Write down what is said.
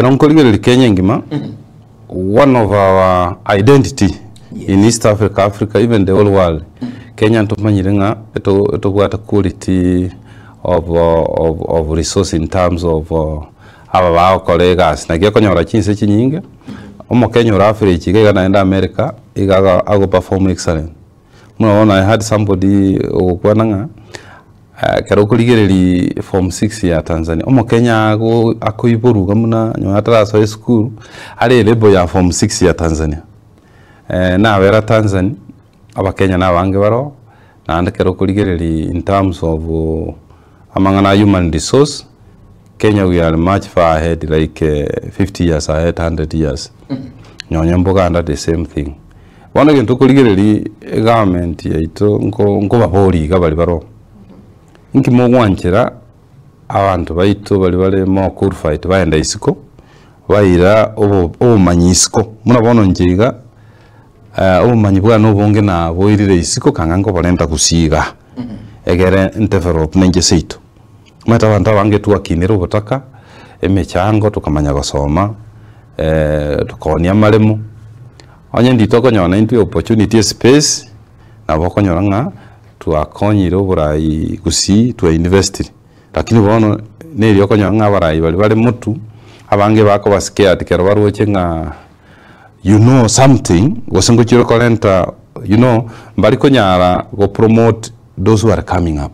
Ekero nkorigereria Kenya engima, one of our identity in East Africa, Africa, even the whole world, Kenya ntomanyire ng'a eto etobwate quality of of of resource in terms of aba bagokora egasi. Naki okonyora chinse chinyinge, omokenya ore average iga iga naende America, iga ago ago perform excellent. Buna bono I heard somebody ogokwana ng'a ekero okorigereria form six ya Tanzania, omokenya ago akoiborwa iga buna nonya atarasoa esukuru, are elevel ya form six ya Tanzania. Nabera Tanzania, abakenya na abange baroo, naende ekero okorigereria in terms of amang'ana a human resource, Kenya we are much far ahead like 50 years ahead, 100 years. Nonya Buganda the same thing. Bono egento okorigereria egovernment yaito nko nkobaboria iga baria baroo, inki mogwanchera abanto baito baria bare more qualified baenda isiko, baira obo obomanyi isiko, buna bono inche iga obomanyi bwane obonge naboirire isiko kang'a nkoborenta gusii igaa, egere ndevelop na inche seito. Omanyete abanto abange twakinire obotaka, emechango tokamanya gosoma, tokoonia amaremo, onye nditokonyora naintwe opportunity espace, nabo okonyora ng'a twakonyire oborai gusii twa investire. Lakini bono neri okonyora ng'a abarai baria bare motwe, abange bakoba scared ekero baroche ng'a you know something, gose ngochire korenta you know, mbari konyara go promote those who are coming up.